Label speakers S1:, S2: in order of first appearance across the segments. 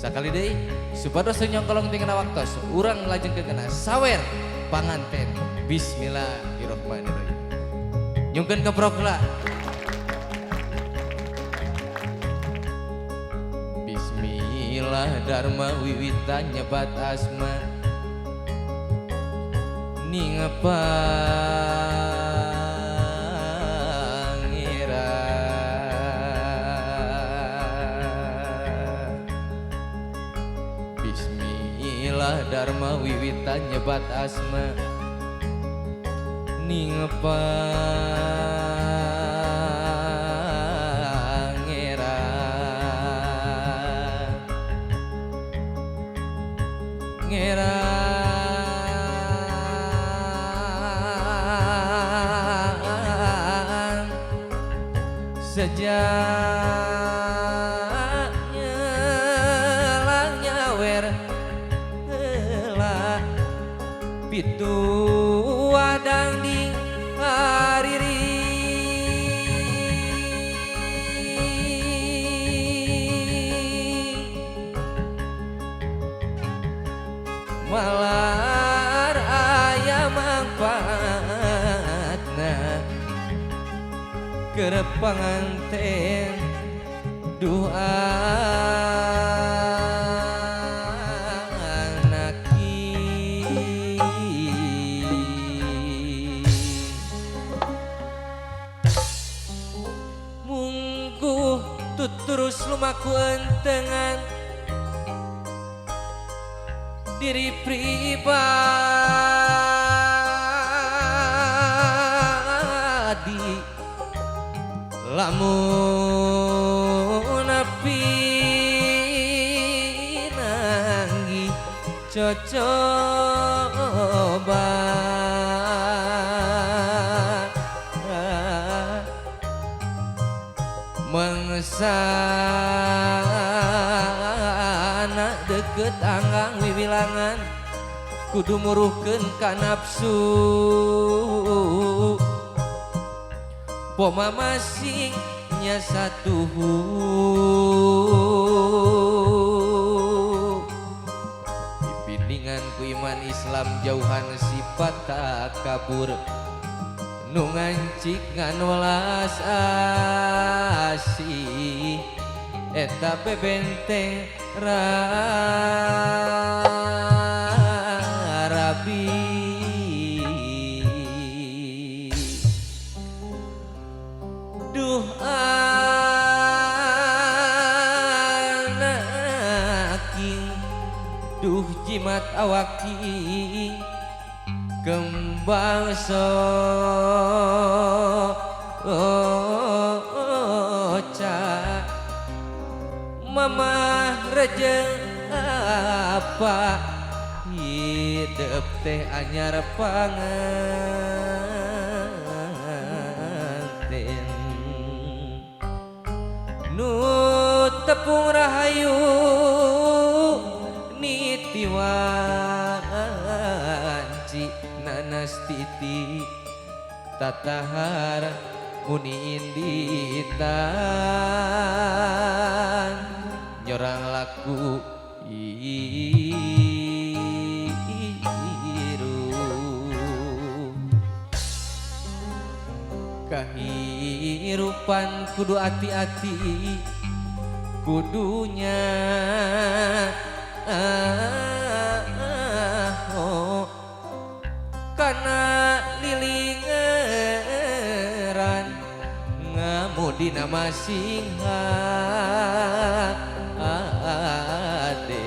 S1: Sakali deui supados teu nyongkolong tinggal waktos, urang lajengkeun kana sawer panganten. Bismillahirrahmanirrahim. Nyungkeun keprok lah. Bismillah dharma wiwitan nyebat asma ning pangeran. Bismillah dharma wiwitan nyebat asma ning pangeran. Ngeran sejak nyelang nyawer heula pitu wadang ding hariri malar aya mangfaatna keur panganten duh anaki. Mungguh tuturus lumaku entengan diri pribadi lamun pinanggi cocoba mengsana deket anggang wiwilangan kudu muruhkeun ka nafsu poma masing nya satuhu dipindingan ku iman Islam jauhan sifat takabur nu ngancik ngan welas asih eta bebenteng rabi. Duh anaking duh jimat awaki kembang soca mamah rejeng apa hidup teh anyar panganten nu tepung rahayu niti wanci nanas titi tatahar muni inditan nyorang laku iru kahirupan kudu ati-ati kudunya oh, kana lilingeran ngamudina masing ade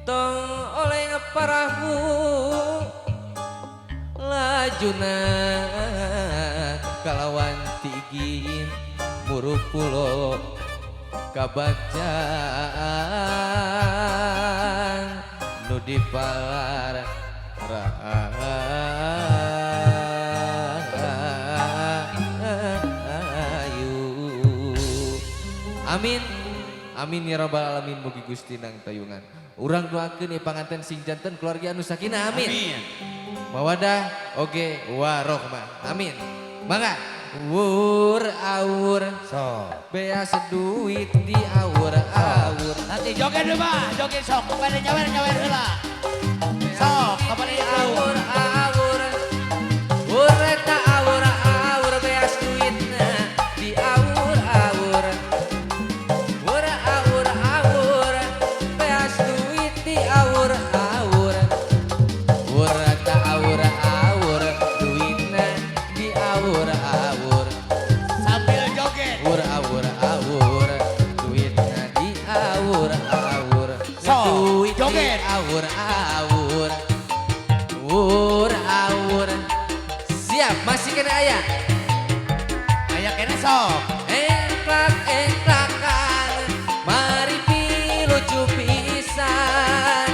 S1: tong oleh parahu lajuna kalawan tigin muru pulo kabacaan nu dipalar rahayu. Amin amin ya rabbal alamin, mugi Gusti nang tayungan. Urang doakeun ieu panganten sing janten keluarga anu sakinah, amin.
S2: Amin.
S1: Mawadah oge warohmah, amin. Mangga wur awur
S2: So
S1: beas duit di awur
S2: Joget deh, Bah, joget sok. Kepada nyawer nyawer heula. Sok, kepada itu.
S1: Awur awur Ur eta awur awur beas duitna di awur awur. Ur awur awur beas duit di awur awur. Ur eta awur awur duitna di awur awur.
S2: Sambil joget.
S1: Awur awur awur duitna di awur awur.
S2: Sok,
S1: Duit di
S2: joget.
S1: Awur awur. Awur awur. Siap, masih kena aya.
S2: Aya keneh, sok.
S1: Engklak engklakan mari lucu pisan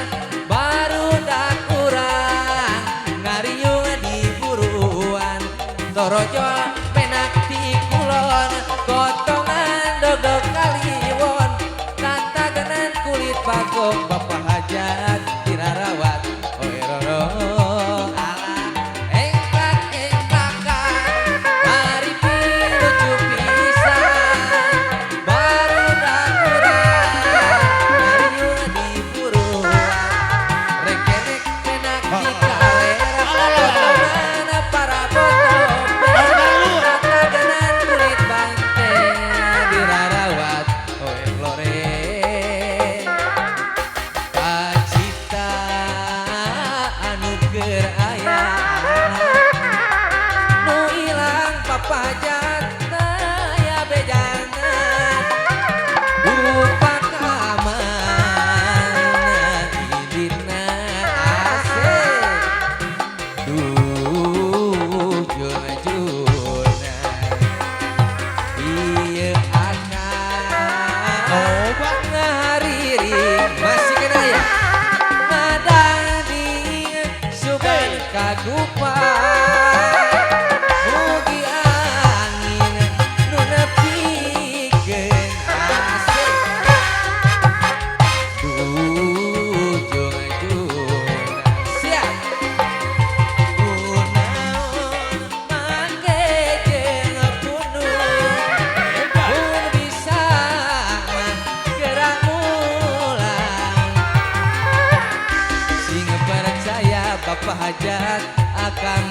S1: barudak urang ngariung di buruan torojol menak ti kulon gotongan dogdog kaliwon tatagenan kulit bagong bapak hajat dirarawat oe roro alah engklak engklakan mari lucu pisan barudak urang ngariung di buruan rekenek menak di kalera gotongan para botope tatagenan kulit bangke dirarawat oe lore kacita anu keur aya nu ilang papajatna ya bejana dupa ka mana idina asik duh juna-juna ieu akang ngahariring masih kena ya ngadanding sugan kagupan mugi angin nu nepikeun asik duh juna-juna siap kunaon make jeung pundung mun bisa mah geura mulang sing percaya bapak hajat akan.